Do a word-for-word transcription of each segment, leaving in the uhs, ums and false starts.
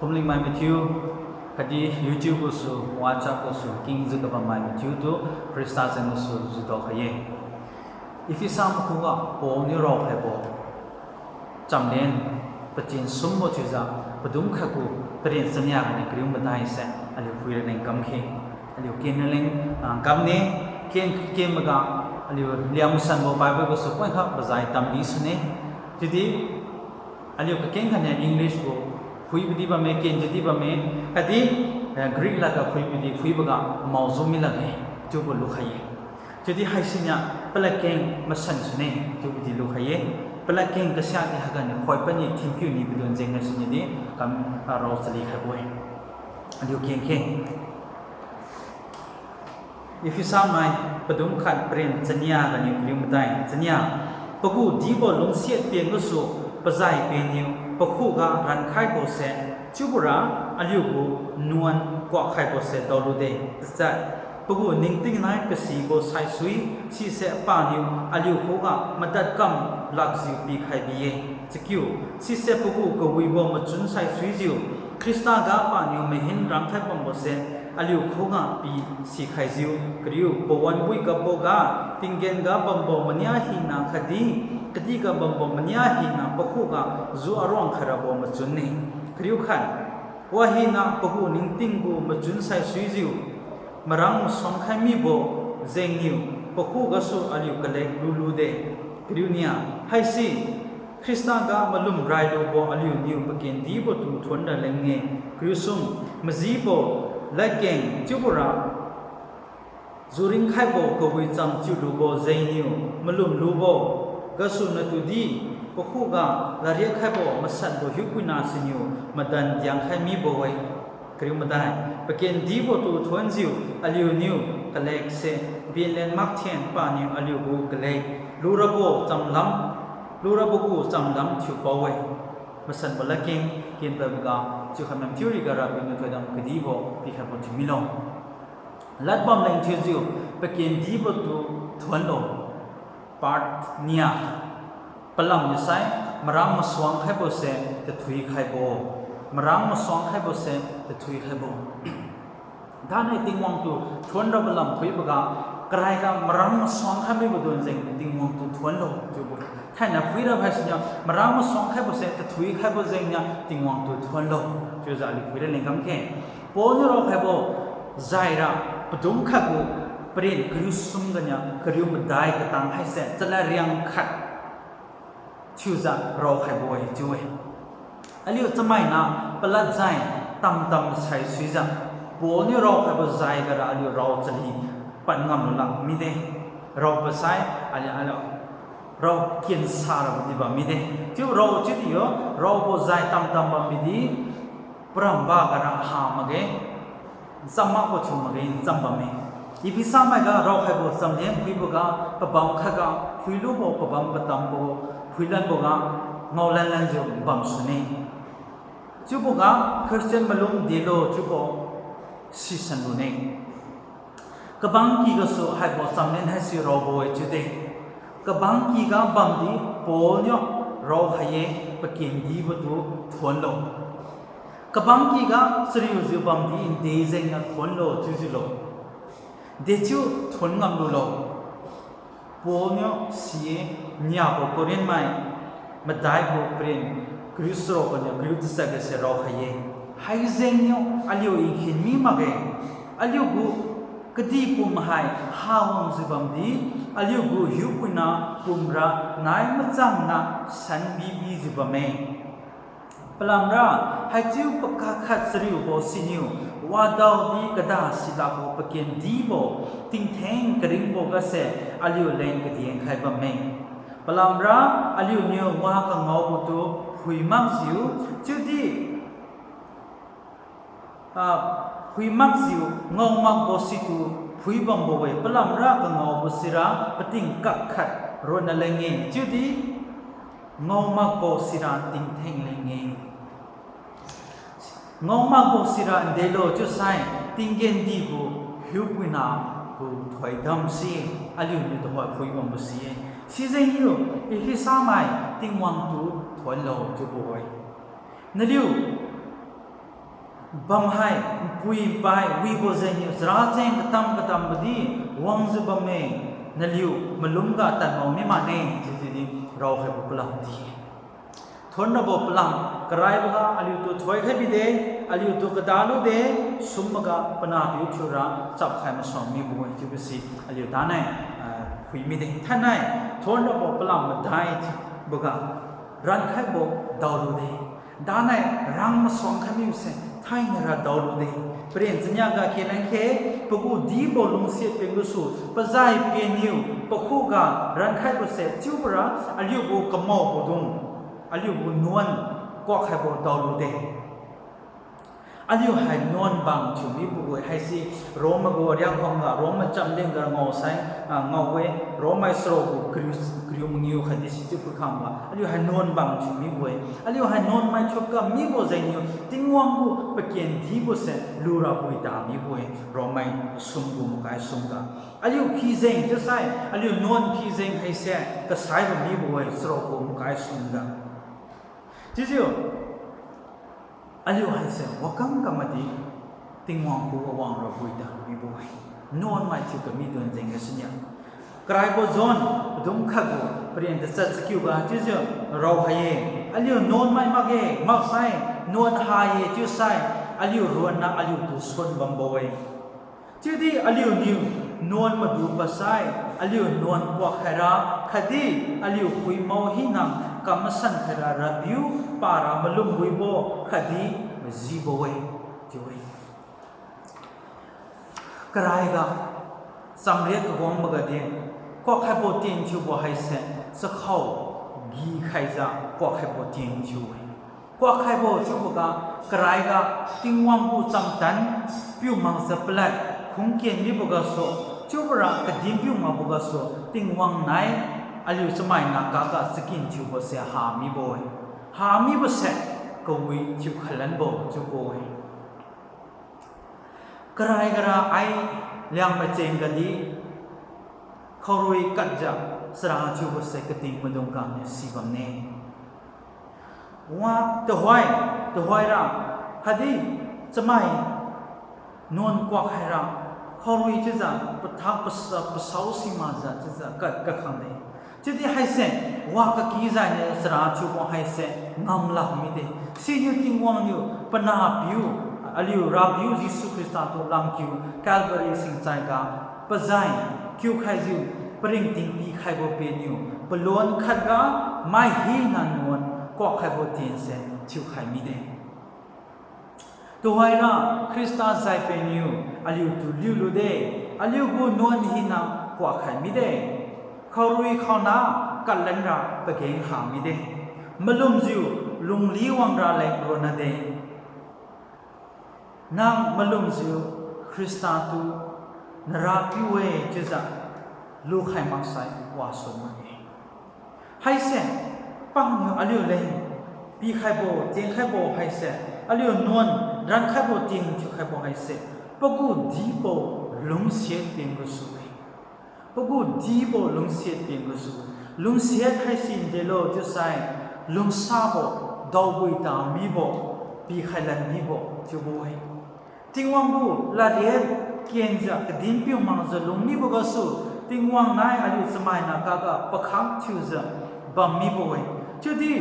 Phumlingmai mathiu, khatdi YouTube gasu, WhatsApp gasu kengjiu kabammai mathiutu Khrista jeng gasu jiudao khai-e. Ephesa makhuga Paul niu raokhaibo chamlen pachin sumbo chiujiu, padum khatgu paren chania ganiu kariu madai se aliu phuira leng kamkhe. Aliu kenra leng, ah, kamne, ken, ken maga, aliu Liangmasanbo Bible gasu point kha pazai tambi sune. Chiudi aliu kakeng khatniu English gu phuibo di bamme, kenjiu di bamme, khatdi, eh, Greek ladga phuibo di phuiboga maojiu mi lakge, chiubo lukhai-e. Chiudi haisiniu paladkeng masan sune, chiubo di lukhai-e. Paladkeng kasiadi haiganiu khoi paniu thinpiu nibo don jeng haisiniu di kam, ah, rao chali khaibo-e. Aliu kengkhe. Ephesamai padum khat paren chania ganiu kariu madai. Chania, pagu dibo lungsiat pen gasu pazai penniu pakhuga rankhaibo se, chiubora aliugu nuan kuakkhaibo se daolude. Tachat, pagu ningting nai kasibo saisui, sise paniu aliu khuga madad kam lakjiu pikhai bi-e. Chakiu, sise pagu kawibo machun saisuijiu, Khrista ga paniu mahin rangkhai bambo se, aliu khuga pi sikhaijiu, kariu pawan bui kapboga, tinggen ga bambo mania hina khatdi, kadihga bambo mania hina pakhuga ju aruang khairabo machun-e. Kariu khat, wahina pagu ningting gu machun saisuijiu, marang masuang khai mibo jengniu pakhugasu aliu kalek lulude. Kariu nia, haise Khrista ga malum railubo aliuniu pakendibotu thuonra leng-e. Kariu sum, majibo ladkeng chiubora juringkhaibo kawicham chiulubo jengniu malum lubo gasu natudi pakhuga ladriat khaibo masanbo hiupuina siniu madan diang khai mibo-e. Kariu madai, pakendibotu thuonjiu aliuniu kalekse benlen makthen paniu aliugu kalek lurabo chamlam, lurabo gu chamlam thiupao-e. Masanbo ladkeng kenpadboga chiukhai nam thiuriga Rapiu niu thoidam kadibo pikhaibo thiumilo. Ladbam leng thiujiu pakendibotu thuonlo. Part nia. Palam nisai, marang masuang khaibo se tathui khaibo. Marang masuang khaibo se tathui khaibo. Thainai Tingwang tu thuonrabo lam phuiboga, karaiga marang masuang khai mibo don jeng Tingwang tu thuonlo chiubo. Thainai phuira haisiniu marang masuang khaibo se tathui khaibo jengniu Tingwang tu thuonlo chiujiu aliu phuira leng kamkhe. Paul niu raokhaibo jaira padum khatgu paren kariu sum ganiu kariu madai katang haise chalad riang khat thiujiu raokhaibo-e chiu-e. Aliu chamaina palad jai tamtam saisuijiu, Paul niu raokhaibo jai gara aliu rao chali pad ngamlu lak mide. Rao pasai aliu, aliu rao kensa rabo di bam mide. Chiu rao chiudi yo, raobo jai tamtam bam midi, paramba gara ha makge, ncham makbo thiu makge, ncham bamme. Ephesamai ga raokhaibo chamlen phuiboga, pabam khatga phuilubo, pabam katambo phuilanboga, ngaolan lanjiu bamsune. Chiuboga Christian malum delo chiubo sisan lune. Kabangky gasu haibo chamlen haise raobo-e chiude. Kabangky ga bamdi Paul niu raokhai-e, pakendibotu thuonlo. Kabangky ga chariujiu bamdi nde jengniu thuonlo chiujiulo. Dechiu thuon ngamlulo. Paul niu si-e, niabo Corinth mai madai gu paren kariu charuk ganiu kariu tachat gase raokhai-e. Haijengniu aliu nkhin mi makge, aliugu kadihpum hai hawangjiu bamdi, aliugu hiupuina pumra nai machangna san bibijiu bamme. Palamra, haichiu pakak khat chariubo siniu, wadaodi kada silakbo pakendibo, tingtheng karingbo gase, aliuleng kadien khai bamme. Palamra, aliuniu wa kangaobotu phui makjiu, chiudi ah, phui makjiu ngao makbo situ phui bambo-e, palamra kangaobo sira pating kak khat ronna leng-e, chiudi ngao makbo sira tingtheng leng-e. Ngao makbo sira ndelo chiusai tinggen digu hiupuina gu thoidam si aliuniu tuhoi phui bambo si-e. Sijengniu Ephesamai Tingwang tu thuonlo chiubo-e. Naliu bam hai, npui npai wibo jengniu chara cheng katam katambo di wangjiu bamme, naliu malumga tadmao mi mane, chiudi raokhaibo palamdi-e. Thuonrabo palam, karaiboga aliutu thoikhai bide, aliutu kadalude, sumboga panahpiu thiura chapkhai masuang mibo-e chiubo si aliu danai, ah, phui mide. Thainai, thuonrabo palam madai thiuboga rankhaibo daolude. Danai rang masuang khai mibose thainai ra daolude. Paren chaniaga kenleng khe, pagu dibo lungsiat peng gasu, pazai penniu pakhuga rankhaibose chiubora aliugu kamaobo dung, aliugu nuan kuakkhaibo daolude. Aliu hai nuan bang thiu mibo-e haise, Rome gu riangkang ga, Rome chamleng ga ngaosai, ah, ngao-e, Rome mai saro gu kariu, kariu mangiu khatdi sichiu phuikhangga, aliu hai nuan bang thiu mibo-e. Aliu hai nuan mai thiu kam mibo jengniu, Tingwang gu paken dibose lura pui ta mibo-e, Rome mai sum gu makai sumga. Aliu phijeng chiusai, aliu nuan phijeng haise, kasaibo mibo-e, saro gu makai sumga. Chiujiu, aliu haise wakam kamadi, Tingwang khuga wangra pui ta mibo-e. Nuan mai thiu kami duan jeng gasuniu. Karaibo John, padum khatgu, paren tachat chakiuga chiujiu raokhai-e. Aliu nuan mai makge, maksai, nuan ha-e chiusai, aliu ruanna aliutu suan bambo-e. Chiudi aliuniu nuan madu pasai, aliu nuan kuak khaira, khatdi aliu khuimao hina kam masan khaira Rapiu para malum wibo khatdi majibo-e, chiu-e. Karaiga chamriat kawangboga di, kuak khaibo tien thiubo haise, chakhao gikhaijiu kuak khaibo tien thiu-e. Kuak khaibo chiuboga, karaiga Tingwang gu chamtan piu makjiu palad khungken mibo gasu, chiubora kadin piu makbo gasu, Tingwang nai aliu chamaina kaga chakin thiubose ha mibo-e. Ha mibose kawi thiukhai lanbo chiubo-e. Karai gara ai Liangmai cheng gadi khaorui katjiu chara thiubose kating maidung kangniu si bamne. Wa tuhoi, tuhoira, khatdi chamai nuan kuak khaira, khaorui chiujiu pathak pas-, pasao simakjiu chiujiu ka, kakhangde. Chiudi haise, wa kakijiu niu chara thiubo haise ngamlak mide. Siniu Tingwang niu panahpiu, aliu Rapiu Jesu Khrista tu lamkiu Calvary singchaiga pazai kiukhaijiu paringting pikhaibo penniu palon khatga mai hina nuan kuak khaibo tiense thiukhai mide. Tuhoira Khrista zai penniu aliutu liulude, aliugu nuan hina kuak khai mide. Khaorui khaona katlanra pageng ha mide. Malumjiu lungli wangra leng ronna de. Nang malumjiu Khrista tu narapiu-e chiujiu lukhai maksai wasu makge. Haise, paniu aliuleng pikhaibo, tienkhaibo haise, aliu nuan rankhaibo tien thiukhaibo haise, pagu dibo lungsiat peng gasu-e. Pagu dibo lungsiat peng gasu-e. Lungsiat haise delo chiusai, lungsabo, daobui ta mibo, pikhai lan mibo chiubo-e. Tingwang gu ladriat kenjiu kadin piu makjiu lung mibo gasu, Tingwang nai aliu chamaina kaga pakhang thiujiu bam mibo-e. Chiudi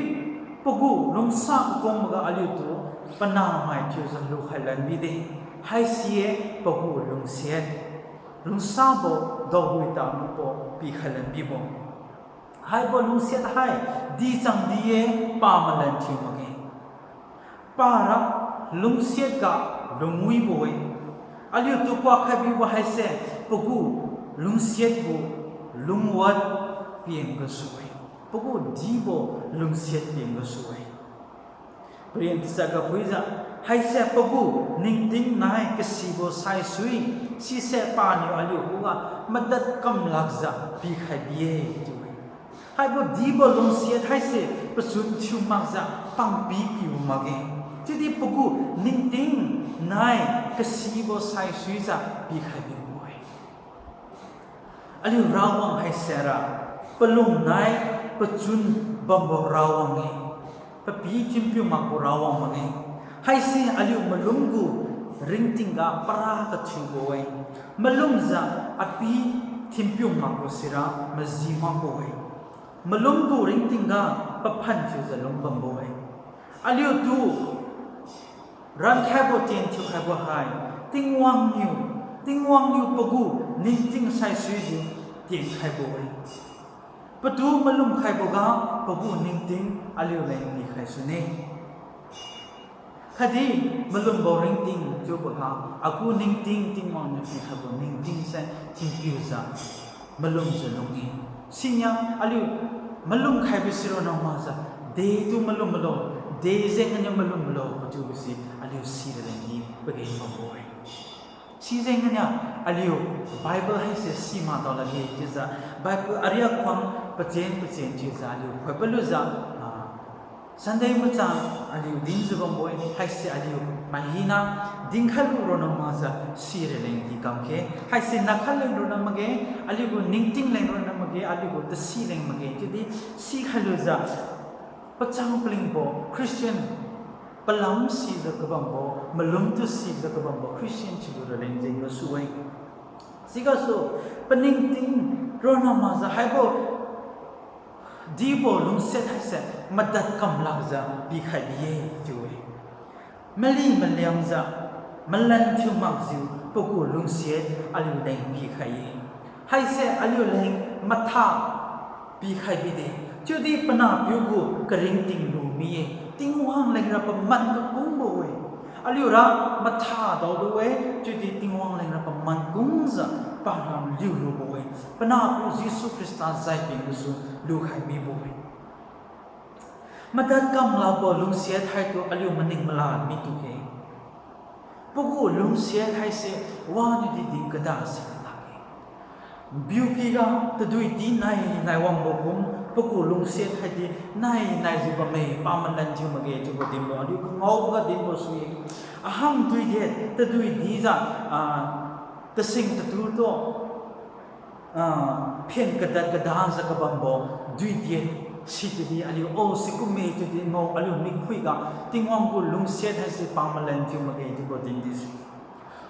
pagu lungsa kakungboga aliutu panahmai thiujiu lukhai lan mide. Haisi-e pagu lungsiat. Lungsabo daobui ta mibo pikhai lan mibo. Haibo lungsiat hai dichang di-e, pamalan thiu makge. Para lungsiat ga lungwibo-e. Aliutu kuak khai bibo haise pagu lungsiat gu lungwat peng gasu-e. Pagu dibo lungsiat peng gasu-e. Paren tachat ga phuijiu, haise pagu ningting nai kasibo saisui, sise paniu aliu khuga madad kamlakjiu pikhai bi-e chiu-e. Haibo dibo lungsiat haise pachun thiu makjiu pangpi piu makge. Chiudi pagu ningting nai kasibo saisuijiu pikhai bibo-e. Aliu Rawang haisera, palung nai pachun bambo Rawang-e, papi thinpiu makbo Rawang makge. Haise aliu malum gu ringting ga para kathiubo-e. Malumjiu api thinpiu makbo sira maji makbo-e. Malum gu ringting ga paphan thiujiu lungbambo-e. Aliutu rankhaibo tien thiukhaibo hai, Tingwang niu, Tingwang niu pagu ningting saisuijiu tienkhaibo-e. Patu malum khaiboga pagu ningting aliuleng pikhai sune. Khatdi malumbo ringting chiuboga, agu ningting Tingwang niu pikhaibo ningting se thinpiujiu malumjiu lung-e. Siniu aliu malum khaibo si ronna makjiu, detu malum malo, de jengniu malum malo kachiubo si aliu sira lengdi pageng bambo-e. Sijengniu aliu Bible haise simak dao lakge chiujiu, Bible ariak khuang pachen pachen chiujiu aliu khoipalujiu, ah, Sunday machang aliu dinjiu bambo-e, haise aliu mai hina dinkhailu ronna makjiu sira lengdi kamkhe, haise nakhat leng ronna makge, aliu gu ningting leng ronna makge, aliu gu tasi leng makge, chiudi sikhailujiu pachang palingbo Christian, palam sijiu kabambo, malumtu sijiu kabambo Christian thiulu raleng jeng gasu-e. Sigasu paningting ronna makjiu haibo dibo lungsiat haise madad kam lakjiu pikhai bi-e chiu-e. Mali maliangjiu, malan thiu makjiu pagu lungsiat aliuleng pikhai-e. Haise aliuleng matha pikhai bide. Chiudi panahpiu gu karingting lu mi-e. Tingwang lengra paman kakungbo-e. Aliura matha daobo-e, chiudi Tingwang lengra paman kungjiu param liulubo-e. Panahpiu Jesu Khrista jai peng gasu lukhai mibo-e. Madad kam lakbo lungsiat haitu aliu maning mala mitukhe. Pagu lungsiat haise waniudi din kada si lakge. Biukyga tadui di nai nai wangbo kum, pagu lungsiat haidi nai naijiu bamme, pamalan thiu makge chiubo dinbo aliu kangaoboga dinbo sui-e. Ahang duidi tadui dijiu, ah, tasing tatu tu, ah, phen kadad kadajiu kabambo duidi, situdi aliu o sikumme chiudi ngao aliu mikphuiga Tingwang gu lungsiat haise pamalan thiu makge chiubo dindi si.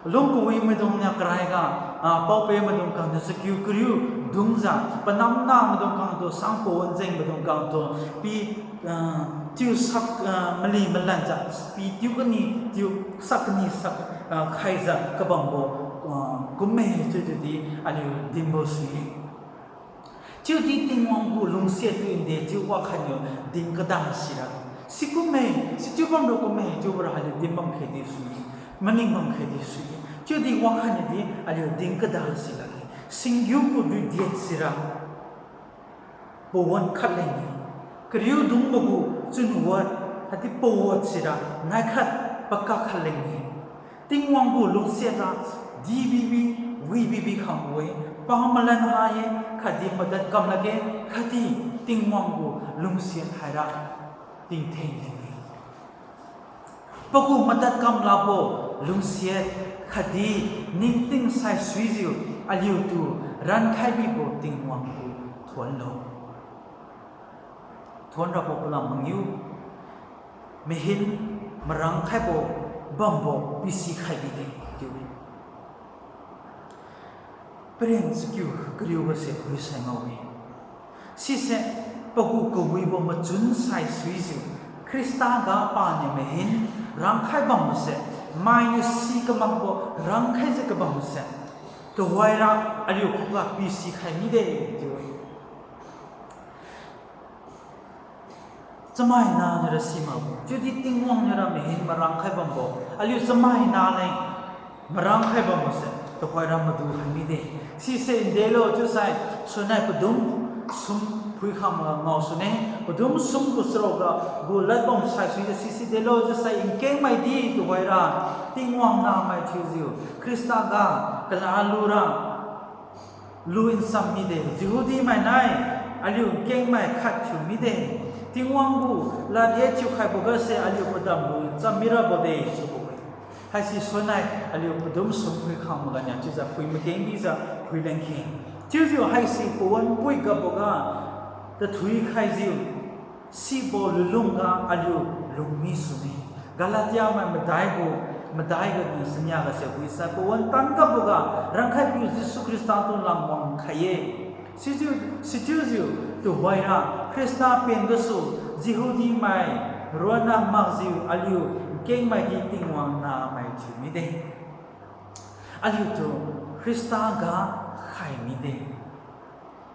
Lung kawi maidung nia karaiga, ah, paope maidung khangtu chakiu kariu dungjiu, panam nah maidung khangtu sang pawan jeng maidung khangtu pi, ah, tiu sak, ah, mali malanjiu, pi tiu kani, tiu sak kani sak, ah, khaijiu kabambo, ah, kumme chiudi aliu dinbo sui-e. Chiudi Tingwang gu lungsiat tu nde chiu wakhatniu din kada sira. Sikumme, sichiu bamra kumme chiubora aliu din bam khedi sui-e. Maning bam khedi sui-e. Chiudi wakhatniudi aliu din kada si lakge. Singgiu gu duidiat sira pawan khat leng-e. Kariu dungbo gu chunwat khatdi pawat sira naikhat pakak khat leng-e. Tingwang gu lungsiat ra dibibi, wibibi khangbo-e, pamalan ha-e, khatdi madad kam lakge, khatdi Tingwang gu lungsiat haira tingtheng leng-e. Pagu madad kam lakbo lungsiat khatdi ningting saisuijiu aliutu rankhai bibo Tingwang gu thuonlo. Thuonrabo palam mangiu, mahin marangkhaibo bambo pisikhai bide chiu-e. Paren chakiu kariubose phuisai ngao-e. Sise pagu kawibo machun saisuijiu Khrista ga paniu mahin rangkhai bambose, mainiu si kamakbo rangkhaijiu kabambose, tuhoira aliu khuga pisikhai mide chiu-e. Chamaina niura simakbo chiudi Tingwang niura mahin marangkhai bambo, aliu chamaina leng marangkhai bambose tuhoira madu khai mide. Sise ndelo chiusai, soinai padum sum phuikhangga ngao sune, padum sum gu charao ga gu ladbam saisuijiu sise delo chiusai nkengmai di tuhoira Tingwang nahmai thiujiu Khrista ga kala lura lu ncham mide. Jehudi mai nai aliu nkengmai khat thiu mide. Tingwang gu ladge thiukhaibo gase aliu padam lu ncham mirabo de chiubo-e. Haisi soinai aliu padum sum phuikhangboga nia chiujiu phui makeng bijiu phui leng khe. Chiujiu haisi pawan pui gapboga tathui khaijiu sibo lulungga aliu lungmi sune. Galatia mai madai gu, madai ga ni sania gase phuisai pawan tan kaboga rangkhaipiu Jesu Khrista tu langwang khai-e. Sichiu, sichiujiu tuhoira Khrista pen gasu Jehudi mai ronna makjiu aliu nkengmai di Tingwang namai thiu mide. Aliutu Khrista ga khai mide.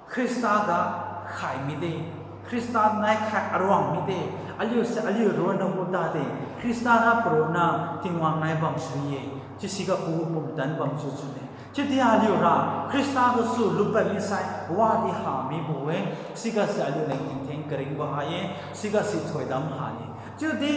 Khrista ga khai mide. Khrista nai khai aruang mide. Aliuse aliu ronna gu tade. Khrista ra paronna Tingwang nai bamsui-e. Chiu siga pagu pumtan bamsu chune. Chiudi aliura Khrista gasu lupad misai wadi ha mibo-e. Sigase aliuleng tingtheng karingbo ha-e. Sigase thoidam ha-e. Chiudi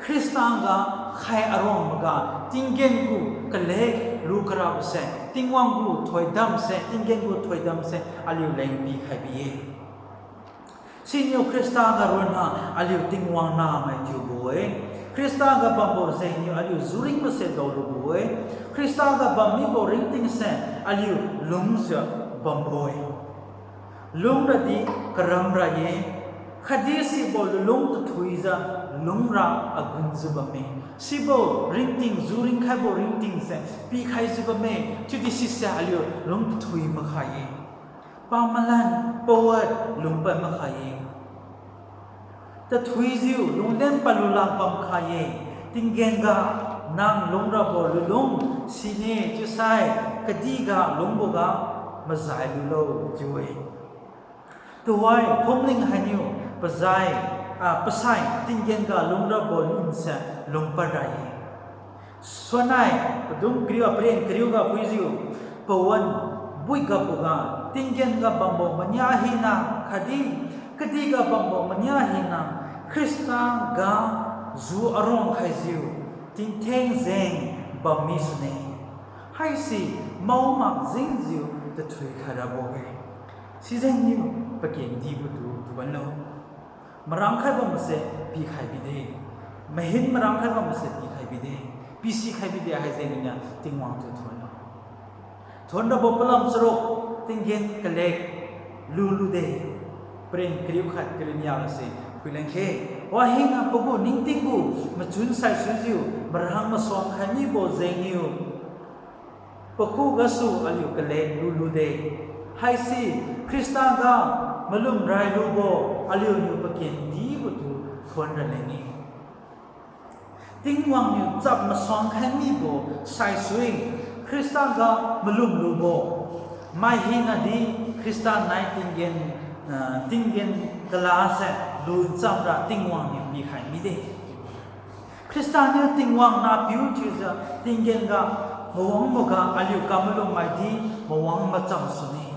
Khrista ga khai aruangboga tinggen gu kalek lu karabose, Tingwang gu thoidamse, tinggen gu thoidamse aliuleng pikhai bi-e. Siniu Khrista ga ronna aliu Tingwang namai thiubo-e. Khrista ga bambo jengniu aliu juringbose daolubo-e. Khrista ga bam mibo ringtingse aliu lungjiu bambo-e. Lungradi karamra-e, khatdi sibo lunlung tathuijiu lungra agunjiu bamme. Sibo ringting, juringkhaibo ringtingse pikhaijiu bamme, chiudi sise aliu lung tathui makhai-e. Pamalan pawat lungpad makhai-e. Tathuijiu lunglen padlu lak bamkhai-e, tinggen ga nang lungrabo lunlung sine chiusai kadihga lungboga mazai lulo chiu-e. Tuhoi phumling hainiu pazai, ah, pasai tinggen ga lungrabo lunse lungpad ra-e. Suannai padung kariu, paren kariu ga phuijiu, pawan bui gaboga tinggen ga bambo mania hina khatdi kadihga bambo mania hina Khrista ga ju aruang khaijiu tingtheng jeng bam mi sune. Haise mao mak jengjiu tathui khai rabo-e. Sijengniu pakendibotu thuonlo. Marangkhai bambose pikhai bide. Mahin marangkhai bambose pikhai bide. Pisikhai bide haijengniu Tingwang tu thuonlo. Thuonrabo palam charuk tinggen kalek lulude. Paren kariu khat kariu nia gase phuilan khe. Wahina pagu ningting gu machun saisuijiu marang masuang khai mibo jengniu pakhugasu aliu kalek lulude. Haise Khrista ga malum rai lubo aliuniu pakendibotu thuon raleng-e. Tingwang niu chap masuang khai mibo saisui Khrista ga malum lubo mai hinadi Khrista nai tinggen, ah, tinggen kalase luncham ra Tingwang niu pikhai mide. Khrista niu Tingwang nahpiu thiujiu tinggen ga mawangboga aliu kamalum maidi mawang macham sune.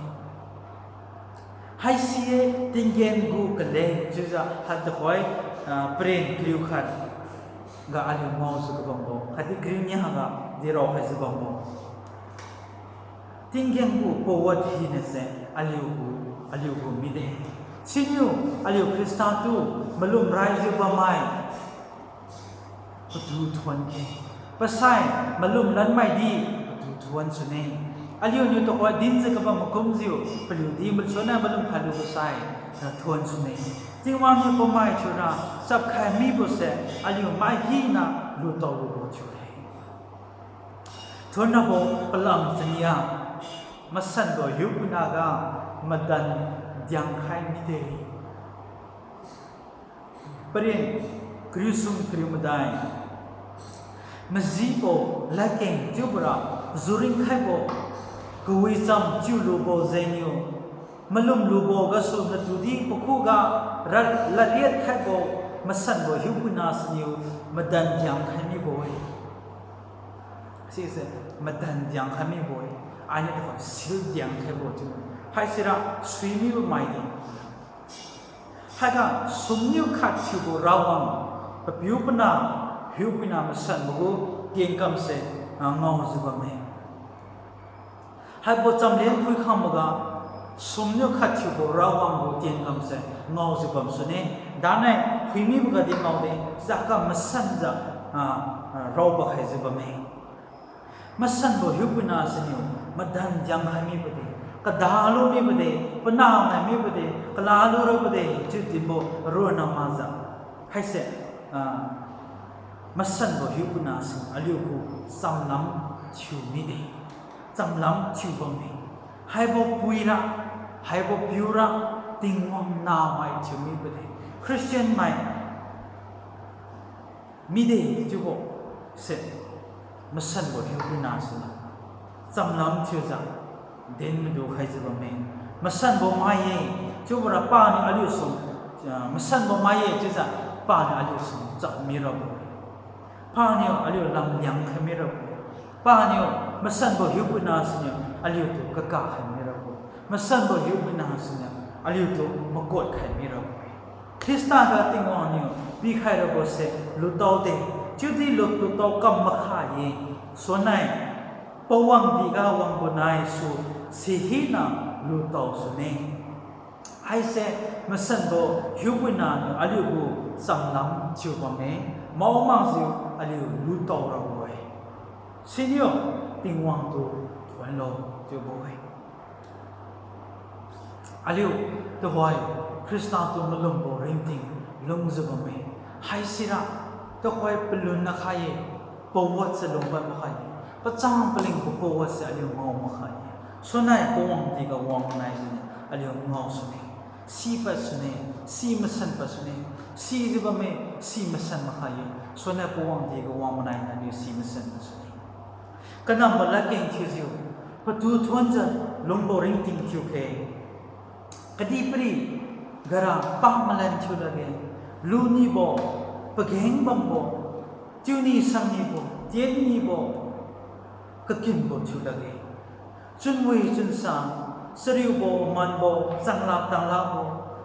Haise tinggen gu kalek chiujiu haitu tuhoi, ah, paren kariu khat ga aliu ngaojiu kabambo khatdi kariu nia ga di raokhaijiu bambo tinggen gu pawat hinase aliu gu, aliu gu mide. Siniu aliu Khrista tu malum raijiu bammai patu thuon khe. Pasai malum lanmai di patu thuon sune. Aliuniu tuhoi dinjiu kabam makumjiu paliu di masuannai malum khalubo sai thuon sune. Tingwang niu pamai thiura chapkhai mibose aliu mai hina lutao lubo thiu-e. Thuonrabo palam chania, masanbo hiupuina ga madan diangkhai mide. Paren kariu sum kariu madai. Majibo ladkeng chiubora juringkhaibo kawicham chiulubo jengniu malum lubo gasu natudi pakhuga ra ladriat khaibo masanbo hiupuina siniu madan diangkhai mibo-e. Sise madan diangkhai mibo-e. Ainiu tuhoi seal diangkhaibo chiu. Haisira suimibo maide. Haiga sumniu khat thiubo Rawang, papiu pana, hiupuina masanbo gu tienkamse, ah, ngaojiu bamme. Haibo chamlen phuikhangboga sumniu khat thiubo Rawang gu tienkamse ngaojiu bamsune. Danai phuimiboga di ngaode, sijiu kam masanjiu, ah, ah, raobo khaijiu bamme. Masanbo hiupuina siniu madan diangkhai mibo de, kadalu mibo de, panamai mibo de, kalalu rabo de chiu dinbo ronna makjiu. Haise, ah, Masanbo hiupuina si aliugu chamlam thiu mide, chamlam thiu bamme. Haibo puira, haibo piura, Tingwang namai thiu mibo de. Christian mai mide chiubo se, masanbo hiupuina siniu chamlam thiujiu din madu khaijiu bamme. Masanbo mai-e chiubora paniu aliu sum, ah, masanbo mai-e chiujiu paniu aliu sum chap mirabo. Paniu aliu lamliang khai mirabo. Paniu masanbo hiupuina siniu aliutu kaka khai mirabo. Masanbo hiupuina siniu aliutu makot khai mirabo. Khrista ga Tingwang niu pikhai rabo se lutao de, chiudi lu- lutao kam makha-e. Suannai, pawangdiga wangbo nai su sihina lutao sune. Haise masanbo hiupuina niu aliugu chamlam thiu bamme, mao makjiu aliu lutao rabo-e. Siniu Tingwang tu thuonlo chiubo-e. Aliu tuhoi Khrista tu malumbo ringting lungjiu bamme. Haisira tuhoi palun nakhai-e, pawat se lungpad makhai-e. Pachang palingbo pawat se aliu ngao makhai-e. Suannai pawangdiga wang nai siniu aliu ngao sune. Sipad sune, si masan pad sune, sijiu bamme, si masan makhai-e. Suannai pawangdiga wang manai naliu si masan pad sune. Kanambo ladkeng thiujiu, patu thuonjiu lungbo ringting thiukhe. Kadihpiri gara pamalan thiu lakge, lunibo, pageng bambo, tiuni sangnibo, tiennibo, kakimbo thiu lakge. Chunwi chunsa, chariubo, manbo, changlak tanglakbo,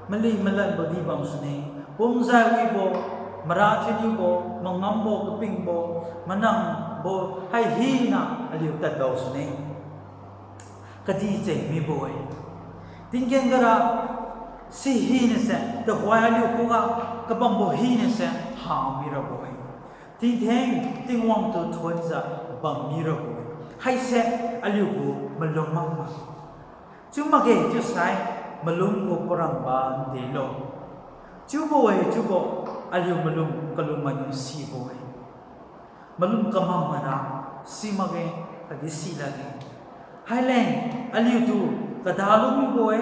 mali malanbo di bam sune, pumjai wibo, mara thiunibo, mangambo, kapingbo, manangbo, hai hina aliu tadbo sune. Kadih cheng mibo-e. Tinggen gara si hinase, tuhoi aliu khuga kabambo hinase ha mirabo-e. Tingtheng Tingwang tu thuonjiu bam mirabo-e. Haise aliugu malum makma. Chiu makge chiusai malum gu paramba ndelo. Chiubo-e chiubo aliu malum kalum mainiu sibo-e. Malum kamam mana si makge, khatdi si lakge. Haileng aliutu kada lu mibo-e,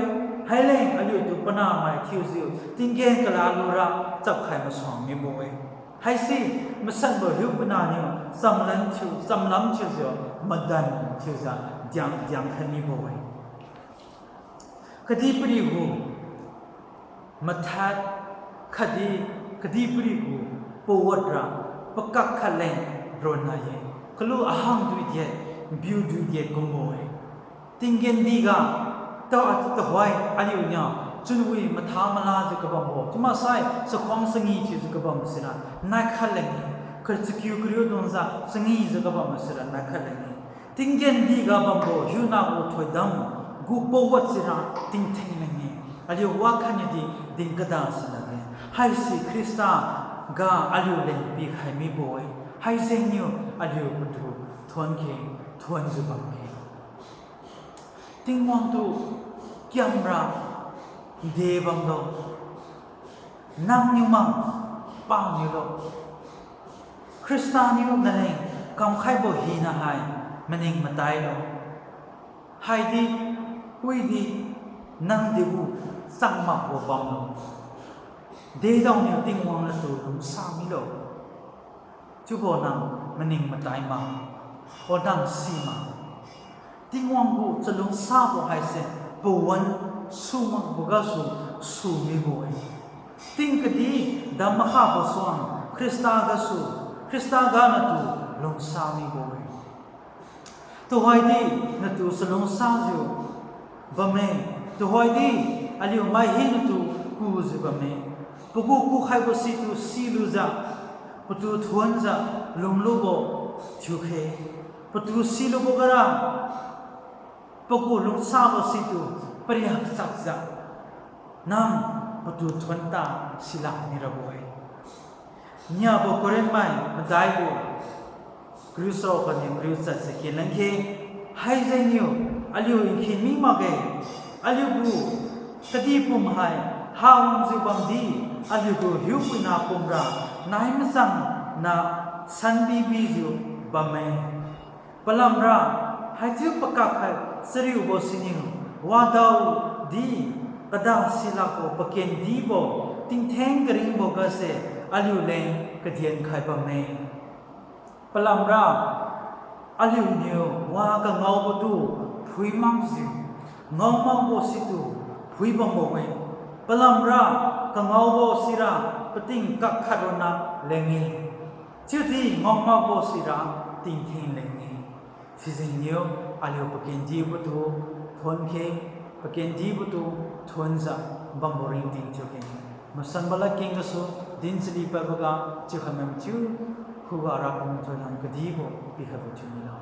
haileng aliutu panamai thiujiu tinggen kala lura chapkhai masuang mibo-e. Haise masanbo hiupuina niu chamlam thiu, chamlam thiujiu, madan thiujiu, diang, diang khai mibo-e. Kadihpiri gu mathad khatdi kadihpiri gu pawatra pakak khatleng ronna-e. Kalu ahang duidiat, biu duidiat kumbo-e. Tinggen diga, ta, tuhoi aliuniu chunwi matha malajiu kabambo, chiumaksai chakhuang changi thiujiu kabam sira naikhat leng-e. Kachakiu kariu dungjiu changijiu kabam sira naikhat leng-e. Tinggen diga bambo hiuna gu thoidam gu pawat sira tingtheng leng-e. Aliu wakhatniudi din kada si lakge. Haise Khrista ga aliu leng pikhai mibo-e. Haijengniu aliu patu thuonkhe, thuonjiu bamkhe. Tingwang tu kiamra de bamlo. Nangniu mang, paniulo. Khrista niu naleng kamkhaibo hina hai maning matailo. Haidi, puidi, nangdigu changmakbo bamlo. Dedaoniu Tingwang natu lungsa milo. Chiubo nang maning matai ma, o nang si ma. Tingwang gu chalungsabo haise pawan sumakbo gasu su mibo-e. Tingkadi dam makhabo suang Khrista gasu, Khrista ga natu lungsa mibo-e. Tuhoidi natu chalungsajiu bamme, tuhoidi aliu mai hinatu kujiu bamme. Pagu kukhaibo situ silujiu, patu thuonjiu lunglubo thiukhe. Patu silubo gara, pagu lungsabo situ pariak chakjiu, nang patu thuonta silak mirabo-e. Niabo Corinth mai madai gu kariu charuk ganiu kariu chatse kenlengkhe, haijengniu aliu nkhin mi makge, aliugu kadihpum hai hawangjiu bamdi, aliugu hiupuina pumra nai machang na sanbibijiu bamme. Palamra haichiu pakak khat chariubo siniu wadaodi kada silakbo pakendibo tingtheng karingbo gase aliuleng kadienkhai bamme. Palamra aliuniu wa kangaobotu phuimakjiu, ngaomakbo situ phuibambo-e. Palamra kangaobo sira pating kakkhat ronna leng-e. Chiudi ngaomakbo sira tingtheng leng-e. Sijengniu aliu pakendibotu thonkhe, pakendibotu thonjiu bambo ringting thiukheng-e. Masanbo ladkeng gasu din chali padboga chiukhai mathiu khuga Rapiu thoidam kadibo pikhaibo thiu milo.